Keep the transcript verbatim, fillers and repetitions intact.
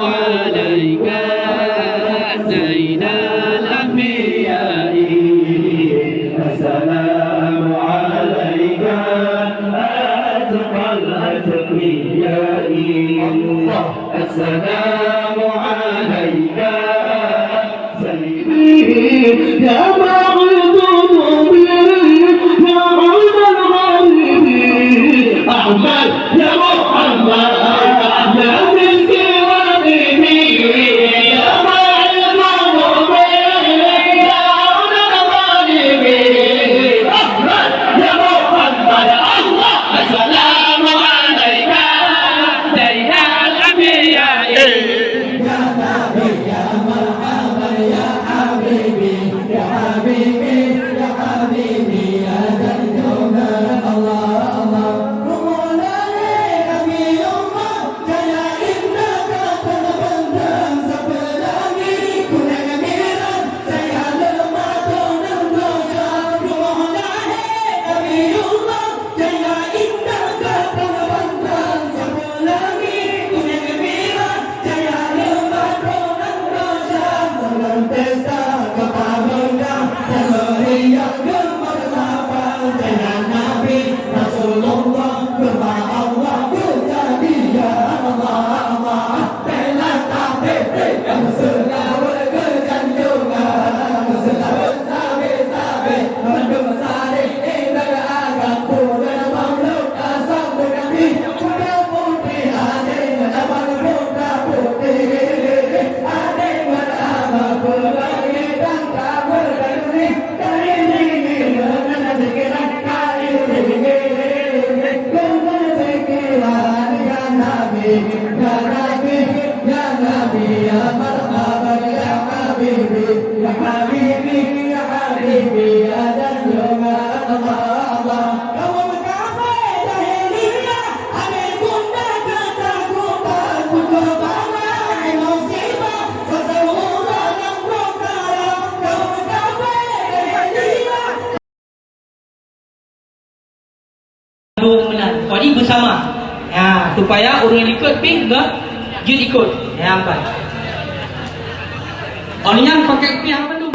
عليك زين الأنبياء. السلام عليك أتقى الأتقياء. السلام عليك سيدي يا معبود، يا عون الغريب، أحمد يا محمد، يا ملكي وطبيبي، يا معبود، يا عون الغريب، أحمد يا محمد، الله، السلام عليك سيد الأنبياء. Jadi bersama. Ya, supaya ureuëng likot pih enggak jeuet ikot. Ya, apa? Orang yang pakai pih apa tu?